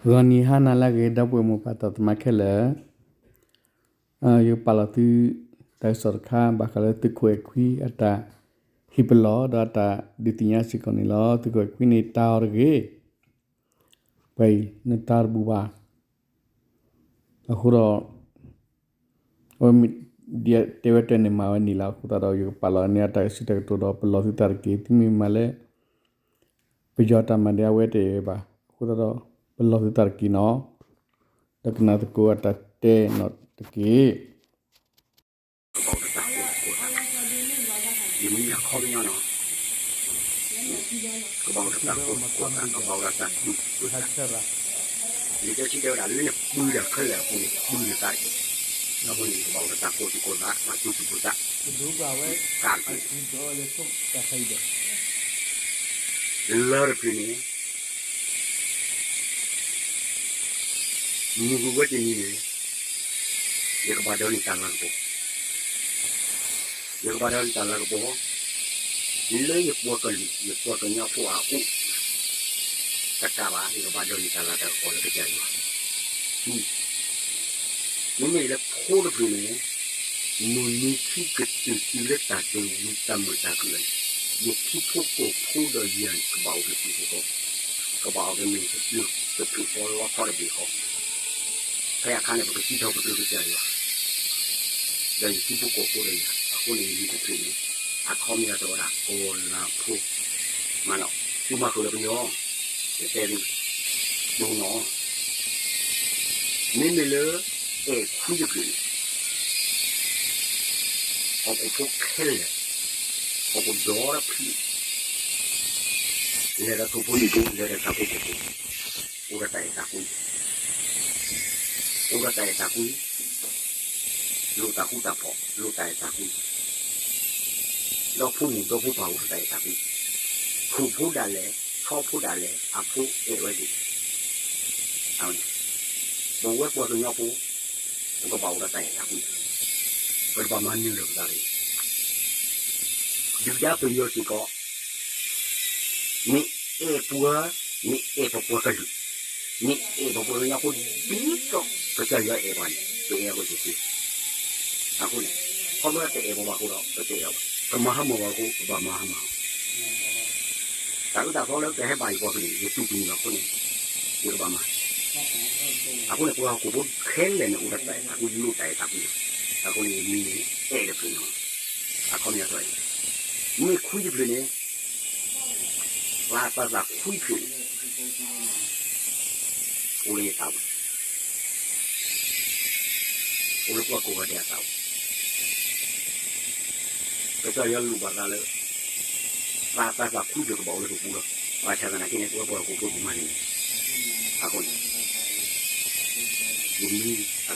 ဂီၤနံၤဟါနၤလၢအဂ့ၤ ဒီပုၢ်ဝဲၢ်မိၢ်ပၢ်သးသမါခဲလၢာ်, ယကပာ်လီၤသုတၢ်ကစီၣ်တခါ ဘၣ်ဃးလၢသုးခိၣ်အဲၣ်ခွံအတၢ်ဟ့ၣ်ပလီၢ် ဒီးအတၢ်ဒုးသ့ၣ်ညါစ့ၢ်ကီးန့ၣ်လီၤ. သုးခိၣ်အဲၣ်ခွံန့ၣ် တၢ်အီၤတဂ့ၤ, ပှၤအံၤ နတၢ်တဘူၣ်ဘၣ်. အဃိဒီး အဝဲမ့ၢ်ဒ်တဲဝဲတၢ်န့ၣ် မၤဝဲန့ၣ်လီၤ. အဃိသတးဒီး ယကပာ်လီၤန့ၢ်အတၢ်ကစုတၢ်ကတိၤဒီး ပလီၢ်သုသးတက့ၢ်. သုမ့ၢ်မၤလၢ ပယီၤတၢ်မၤဒီး အဝဲတအဲၣ်ဘၣ်. အဃိသတးဒီး ပလီၢ်သုသးတက့ၢ်နီၤ. ဒီးကနၣ်သကိးအတၢ်တဲနီၤတက့ၢ်. ကဘၣ်အိၣ်ဒီးတၢ်ကိၢ်သး, ယမံအခီပညီနီၤ, ကဘၣ်အိၣ်ဒီးတၢ်ကိၢ်သး, ကဘၣ်အိၣ်ဒီးတၢ်ကိၢ်သး, လံာ်စီဆှံတဲဝဲဒၣ် လၢနပၢတၢ်ခဲလၢာ်အပူၤန့ၣ် ပၢနသးတက့ၢ်. အဃိန့ၣ် ကဘၣ်အိၣ်ဒီးတၢ်ကိၢ်သူၣ်ကိၢ်သး, တၢ်ကိၢ်သူၣ်ကိၢ်သး, တၢ်ကိၢ် လၢတဖျၢၣ်န့ၣ် မုၢ်ကဝဲတနံၤန့ၣ် ယကဘၣ်ဒိးန့ၢ်တၢ်လၤကပီၤ, ယကဘၣ်ဒိးန့ၢ်တၢ်လၤကပီၤ လၢယပှၤကလုာ် ယပှၤကညီဖိအအိၣ် တကးဘၣ် ယကဘၣ်ဒိးန့ၢ်တၢ်လၤတၢ်ကပီၤလၢကစၢ်ယွၤ. မ့မ့ၢ်လၢဖိတဖျၢၣ်န့ၣ် မုၢ်နံၤခံကတၢၢ်တုၤလၢတၢ်ဒုးဝံၤတၢ်မုာ်တၢ်ခုၣ်န့ၣ် ယထံဖိကီၢ်ဖိဒီးယၤန့ၣ် ကဘၣ်အိၣ်ကသ့ၣ်ဖိဃီ, ကဘၣ်အိၣ်ကမ့ၢ်ကသ့ၣ်ဖိဃီလီထီၣ်တဘ့ၣ်ဃီ, ဖဲအခါန့ၣ် ပကစံးထီၣ်ပတြၢၤကစၢ်ယွၤ ဒီးယထံဖိကီၢ်ဖိဒီးယၤ, အဃိန့ၣ် ယမံၤတဖျၢၣ်န့ၣ် အခီပညီတဲဝဲဒၣ်ကီၤလၤဖိ, မ့ၢ်နီၤ, သုမၤဃုာ်ဒီးပယီၤ, ယတဲသု, ဒိၣ်နီၤ, မ့မ့ၢ်လၢ အဲၣ်ခွံတဖျၢၣ်န့ၣ် ဟီၣ်ခိၣ်ဖိခဲလၢာ်, ဟီၣ်ခိၣ်ဒီတဖျၢၣ်, လဲၤဒီးထိၣ်ဖိလံၣ်ဖိ လဲၤဒီးဆၣ်ဖိကီၢ်ဖိ, အိၣ်ဒီးတၢ်အဲၣ်တၢ်ကွံ, အိၣ်ဒီးတၢ်အဲၣ်တၢ်ကွံ, လိၣ်တၢ်ဃူတၢ်ဖိး လိၣ်တၢ်အဲၣ်တၢ်ကွံ, ဒီဖိမိၢ်ဒီဖိပၢ်အိၣ်ဒီးတၢ်အဲၣ်တၢ်ကွံ, ထိၣ်ဖိဒၣ်လဲာ် ဆီဖိဒၣ်လဲာ် အဖိအဲၣ်ဝဲသ့ၣ် ပဝဲပှၤကညီဖိ ပကဘၣ်အိၣ်ဒီးတၢ်အဲၣ်တၢ်ကွံ, ပတဘၣ်မၤနၢၤလၢၤပသးတဂ့ၤ. ဒုၣ်ဒါပယီၤစ့ၢ်ကီး မ့ၢ်အဲၣ်ပှၤ, မ့ၢ်အဲၣ်ပပှၤကလုာ်, မ့ၢ်အဲၣ်ပပှၤကညီဖိဒ်သိးကစၢ်ယွၤအဲၣ်ပှၤန့ၣ် ပအဲၣ်အီၤကသ့သ့. အဃိန့ၣ် ခီဖျိတအဲၣ်ပှၤဘၣ်အဃိဒီး ပတအဲၣ်အီၤဘၣ်, ကမၤဟးမၢ်ပှၤအဃိ ပဘၣ်မၤဟးမၢ်အီၤ. တၢ်အၢတၢ်သီလၢကဟဲဘၣ်ယပှၤကလုာ် ယတူၢ်တမံၤလီၤအဃိန့ၣ် ယကဘၣ်မၤ. အဃိန့ၣ် ပှၤဟီၣ်ခိၣ်ဖိခဲလၢာ်န့ၣ် အိၣ်ဒီးတၢ်အဲၣ်တၢ်ကွံ လိၣ်တၢ်အဲၣ်တၢ်ကွံလီၤ. အဃိန့ၣ် ယမံၤန့ၣ် အဲၣ်တဖျၢၣ်န့ၣ်လီၤ. အခီပညီ မ့ၢ်ခွံတဖျၢၣ်န့ၣ် သးသးသးခွံဖျၢၣ်န့ၣ် အိၣ်လၢယသးပူၤ, အိၣ်လၢပှၤကိးဂၤဒဲးအသးပူၤ, ကစၢ်ယွၤလိၣ်ဘၣ်သးလၢ သးသးသးခွံဖျၢၣ်ကဘၣ်အိၣ်လၢပပူၤလီၤ. ဘၣ်ဆၣ်သနာ်က့န့ၣ် ပဝဲပှၤဟီၣ်ခိၣ်ဖိပမၤန့ၣ် အဃိန့ၣ် ယမံၤအက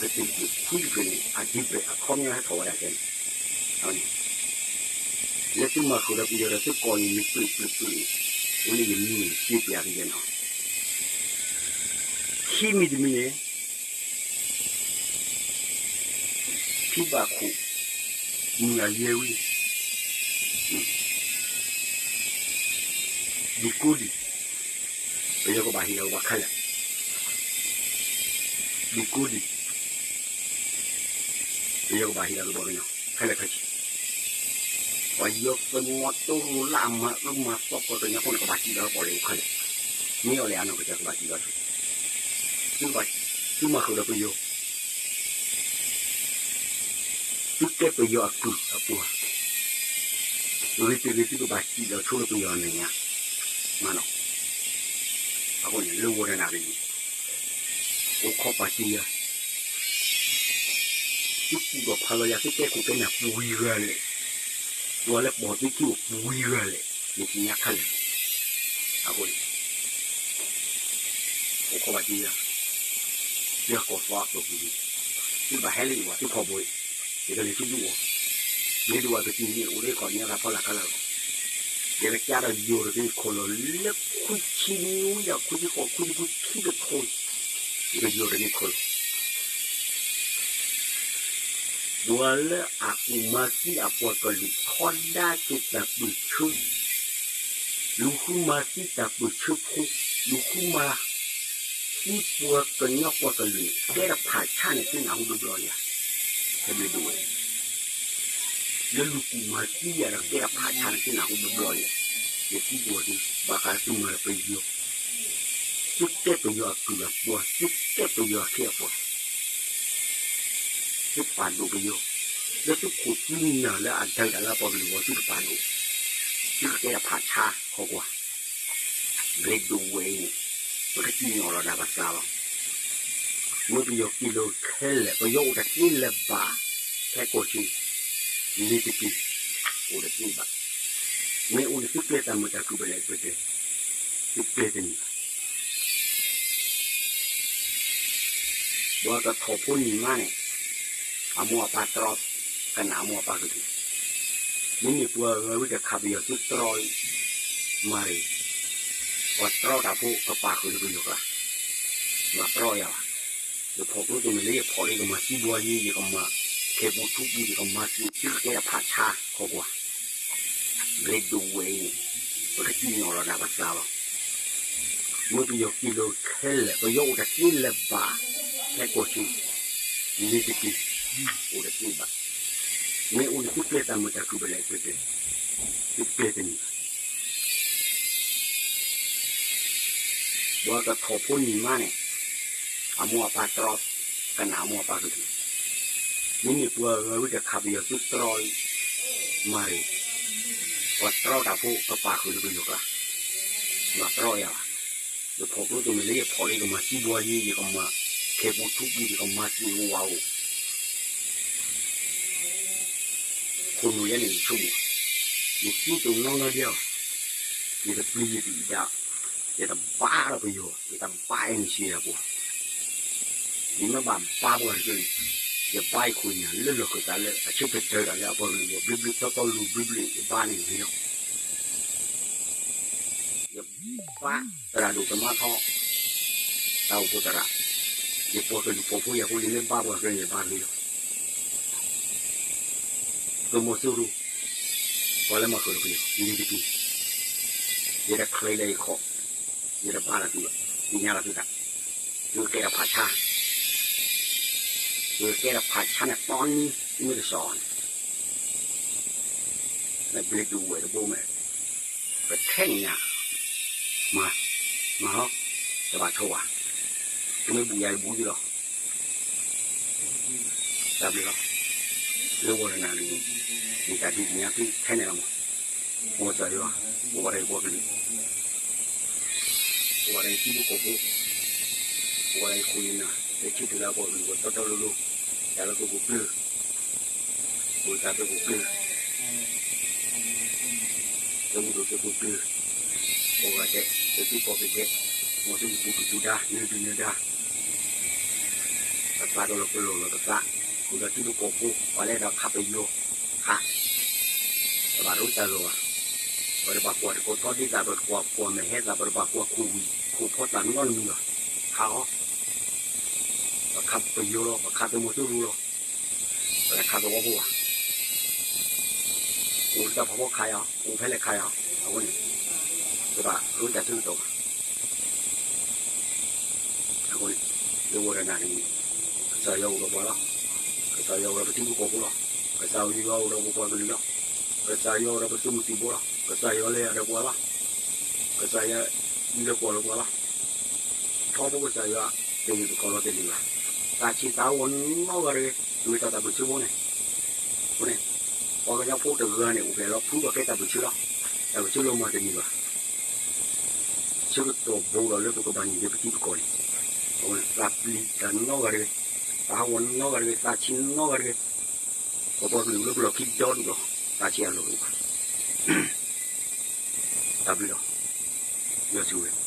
တၢၢ်ခွံတဖျၢၣ်န့ၣ် အဒံးဘဲၣ်အခီပညီဟဲထီၣ်ဝဲဒၣ်ခဲန့ၣ်, လၢသုမၤဃုာ်ဒီးပယီၤဒီးသုကိးန့ၣ် မ့ၢ်ပျုၢ်ပျုၢ်ပျုၢ်န့ၣ် အဝဲန့ၣ်ယမံၤန့ၣ် စ့ပျးကယဲၢ်နီၤ. ခံမံၤတမံၤန့ၣ် ထံဘၣ်ခိၣ် မုၢ်အယဲၢ်ဝံၤ ဒံကိဒံ, ပယီၤကဘၣ်ဟ့ၣ်လီၤကဘၣ်ခဲလၢာ်, ဒံကိဒံ, ပယီၤကဘၣ်ဟ့ၣ်လီၤကဘၣ်ကညီခဲလၢာ်ခဲဆ့, ပယီၤကညီတိရိၤလၢအမၤအၢမၤသီပှၤကညီဖိန့ၣ် ကဘၣ်စံၣ်လီၤပီၣ်လဲၣ်ခဲလၢာ်, မ့ၢ်အီၤလဲၣ်အနီၢ်ကစၢ်ကဘၣ်စံၣ်လီၤဆူ သုကဘၣ်, သုမၤဃုာ်ဒီးပယီၤ, သုကဲပယီၤအကုၢ်အပှၤ, ဂ့ၤတဂ့ၤ သုကဘၣ်စံၣ်လီၤဆိလၢပယီၤအမဲာ်ညါ, မ့ၢ်နီၤ, အဃိန့ၣ် လၢဝီတနၣ်ရံၣ်န့ၣ် အိၣ်ခိးပာ်စံယၤ, သုကူၣ်ဒီးဖးလီၤယၤ သုကဲခိၣ်ကဲနၢ်ပှဲၤဂၤလဲၣ်, ပှၤလၢပိာ်သုခံအိၣ်ပှဲၤဂၤလဲၣ်, ယသ့ၣ်ညါခဲလၢာ်, အဃိန့ၣ် အိၣ်ခိးပာ်စံယၤ, ယကီၢ်သွါအပူၤကွံာ်န့ၣ်, သုဘၣ်ဟဲလၢယဝၤသုဖီၣ်ဘိ, ယကလဲၤဆူဒူအီၤ, ယဒူအီၤကတုၤန့ၣ် အိၣ်လၢခီၣ်ညါသးဖီလာ်ခဲလၢာ်လီၤ, ယကကးဒီးယိၤတဂ့ၤခိၣ်လီၤ လၢခွံဆံနွံဒီးခွံဆံဃိး ခွံဆံခွံဆံတခိၣ်, ယကယိၤတဂ့ၤခိၣ်လီၤ ပှၤလၢအကူၣ်မၤသံအပှၤကလုာ် ထီဒါက့ၤတၢ်ပၢၢ်ဆၢ, လူၤဃုမၤသံတၢ်ပၢၢ်ဆၢဖိ, လူၤဃုမၤသံ သံပှၤကညီပှၤကလုာ်န့ၣ် ကဲတဖးဆါန့ၣ် သုနၢ်ဟူဘျီဘျီလံဧါ, တဘျီဒိၣ်ဝဲ, လၢလူၤကူၣ်မၤသံယၤဒီး ကဲတဖးဆါန့ၣ်သုနၢ်ဟူဘျီဘျီလံဧါ, ယသံကွၢ်သု ဘၣ်ဃးသုမၤပယီၤ, သုကဲပယီၤအကုၢ်အပှၤ, သုကဲပယီၤအခ့အပှၤ သုပာ်ဒိၣ်ပယီၤ, လၢသုခိၣ်သုနၢ်လၢအဒုးတၢ်လၢအပှၤကလုာ်အဂီၢ် သုတပာ်ဒိၣ်, သုကကဲတဖးဆါ ခီကွၢ် ဘျ့ဒိၣ်ဝဲအံၤန့ၣ် ပကစံၣ်ညီၣ်လီၤဒၣ်ပသးလီၤ. မ့ၢ်ပယီၤက့ၤလီၤခဲလၢာ် ပယီၤအိၣ်တသ့လၢၤဘၣ်, ခဲကိာ်ဆူ လ့ၤတက့ၢ်, အိၣ်တသ့ဘၣ်. မ့ၢ်အိၣ်န့ၣ် သုကျဲတၢ်မုာ်တၢ်ခုၣ်ဖဲလဲၣ် ပတဲ, သုကျဲတန့ၢ်ဘၣ်. ပှၤကထီၣ်ဖိန့ၢ်မါန့ၣ် အမိၢ်အပၢ်တြီ, ကနၣ်အမိၢ်အပၢ်ကလုၢ်, မ့မ့ၢ်ပှၤဂၤဝံတခါပယီၤသုတြီ, မၤရံ, ပှၤတြီတၢ်ဖိကပာ်ဃုာ်လၢပယီၤကျါ, မၤတြီယၤဘၣ်. ယဖီၣ်ကျိတမ့ၢ်လၢယဖီၣ်လၢယကမၤသံပှၤယ့, ယကမၤခဲပူထူပူ, ယကမၤသံသုကကဲတဖးဆါ ခီကွၢ် ဘျ့ဒိၣ်ဝဲအံၤန့ၣ် ပကစံၣ်ညီၣ်လီၤဒၣ်ပသးလီၤ. မ့ၢ်ပယီၤက့ၤလီၤခဲလၢာ် ပယီၤအိၣ်တသ့လၢၤဘၣ်, ခဲကိာ်ဆူ လ့ၤတက့ၢ်, အိၣ်တသ့ဘၣ်. မ့ၢ်အိၣ်န့ၣ် သုကျဲတၢ်မုာ်တၢ်ခုၣ်ဖဲလဲၣ် ပတဲ, သုကျဲတန့ၢ်ဘၣ်. ပှၤကထီၣ်ဖိန့ၢ်မါန့ၣ် အမိၢ်အပၢ်တြီ, ကနၣ်အမိၢ်အပၢ်ကလုၢ်, မ့မ့ၢ်ပှၤဂၤဝံတခါပယီၤသုတြီ, မၤရံ, ပှၤတြီတၢ်ဖိကပာ်ဃုာ်လၢပယီၤကျါ, မၤတြီယၤဘၣ်. ယဖီၣ်ကျိတမ့ၢ်လၢယဖီၣ်လၢယကမၤသံပှၤယ့, ယကမၤခဲပူထူပူ, ယကမၤသံဝၤအိၣ် ခိၣ်နူာ်ယဲန့ၣ်ယဆိကမိၣ်, ယသံတိၢ်နီၣ်နီၣ်ဒဲးအီၤ, ယတပျံၤယတအံၣ်ဒၣ်, ယတဘါဒီးပယီၤ, ယတဘါအဲၣ်နံၣ်ဆံယၤပှၤ, ယမ့ၢ်ဘၣ်ဘါပှၤတက့ၢ်န့ၣ်, ယဘါယခိၣ်ယနၢ်လၢလီၢ်ခၢၣ်သးလၢအဆၢကတၢၢ်တၢ်လၢအပှၤကလုာ်အဂီၢ် ဘျ့ဘျ့တီတီလူၤဘျ့ဘျ့ ယဘါန့ၣ်ဂ့ၤလီၤ. ယဘါသရၣ်ဒိၣ်သမါထီ, တၢ်အိၣ်ဖှိၣ်သရၣ်, ယပှၤကလုာ်ဖှီၣ်ဖိယာ်ဖိ ယမ့ၢ်ဘါပှၤကညီ ယဘါဂ့ၤလီၤ. သုးမီၤစိရိၤ, ပှၤလၢမၤဃုာ်ဒီးပယီၤ လ့ၤတက့ၢ်, ယတချ့လၢယခီၣ်, ယတဘါလၢသုဘၣ်, သ့ၣ်ညါလၢသုသး, သုကဲတဖးဆါ, သုကဲတဖးဆါန့ၣ် တီနံၤ သုမ့ၢ်တစီၤန့ၣ် လၢဘျ့ဒိၣ်ဝဲၢ်တဘိမဲာ်, ပထဲန့ၣ်ညါ, မၤ, မၤလီၤ, တဘၣ်ဆိဝဲ, သုမ့ၢ်ဘူၣ်ယၤယဘူၣ်သုလီၤ. တၢ်ဘျုးလီၤ. လၢဝီၤတနၤန့ၣ်, မ့ၢ်တၢ်ဒုးသ့ၣ်ညါသုထဲန့ၣ်လီၤမး, မ်ကစၢ်ယွၤ, ပဝဲဒၣ်ယပှၤကလုာ်, ပဝဲဒၣ်ယထံဖိကီၢ်ဖိ, ပဝဲဒၣ်ယခိၣ်ယနၢ်, လၢဆၢတုၤလၢပှၤကလုာ်အဂီၢ်တီတီလိၤလိၤ, တၢ်လၢသုးခိၣ်ကျၢၢ် ပတၢ်သုးခိၣ်ကျၢၢ်, သုးမုၢ်ဒိၣ်သုးခိၣ်ကျၢၢ်, ပဂၤဒဲး, သုးက့ၢ်ကီၢ်ကဒဲး, မ်သုကပူၤကပူၤဒါ, နၢၤဒုၣ်နၢၤဒါ, ပသးဒီးလီၤပလီၢ်လီၤပသး, ဃုာ်ဒီးထံဖိကီၢ်ဖိ, ပှၤလၢအဲၣ်ဒိးခးပယီၤ, ခး, ပဘၣ်ဒိတၢ်ဂီၤဘၣ်, ပတဘၣ်ကွၢ်တကိးထီဒ့သး, ပတဘၣ်ကွၢ်မဲာ်ဟဲသး, ပတဘၣ်ကွၢ်ခိၣ်ဝံၣ်ခိၣ်ဖီသးနီတမံၤဘၣ်, ခးအီၤ ပခးပယီၤလီၤ, ပခးသုးမီၤစိရိၤလီၤ, ပတခးသဝီဖိဘၣ်. အိၣ်လၢတၢ်ဖီခိၣ်ခးယၤ, အိၣ်ဖဲလဲၣ်ခးယၤ, အဃိန့ၣ်, ပဘၣ်အၢတၢ်ဆၢကတီၢ်ဘၣ်. အဃိန့ၣ်, လၢဝီၤတနၤန့ၣ်, ကစၢ်ယွၤအိၣ်ဒီးပှၤလီၤ. ကစၢ်ယွၤအိၣ်ဒီးပထံဖိကီၢ်ဖိလီၤ. ကစၢ်ယွၤအိၣ်ဒီးပပှၤကလုာ်လီၤ. ကစၢ်ယွၤအိၣ်ဒီးပသုးမုၢ်သံၣ်ဘိလီၤ. ကစၢ်ယွၤလၢယၤဒီးပှၤလီၤ. ကစၢ်ယွၤလၢပှၤဒီးပှၤလီၤ. ထီဘိကစၢ်ယွၤ, တဂ့ၤပခီၣ်လီၤတန့ၢ်ဘၣ်. သးဆံးသးဟးဂီၤနီတဂၤတဂ့ၤ, မ့ၢ်တၢ်သးပၢၢ်ဆၢဖိန့ၣ်, အဃိန့ၣ်, ပှၤကညီဖိတဂၤန့ၣ် အိၣ်ဖျဲၣ်လီၤဖုဘၣ်ကဲတၢ်ပၢၢ်ဆၢလီၤ. တၢ်ပၢၢ်ဆၢလီၤမၤတန့ၢ်ဘၣ်. ဆၢကတီၢ်ဘူးဒီးလၢပကဘၣ်န့ၢ်က့ၤပထံပကီၢ်န့ၣ်, အဃိန့ၣ် သးပျံၤတၢ်နီတဂၤတဂ့ၤ, သးဟးဂီၤနီတဂၤတဂ့ၤ, သးဆံးနီတဂၤတဂ့ၤ, ပပှၤကလုာ်လၢပလီၢ်ခံဒီဒူၣ်လီၤ. သးဆံးအလီၢ်အိၣ်ဘၣ်. တၢ်ဘျုးလီၤ. ယွၤဆိၣ်ဂ့ၤ.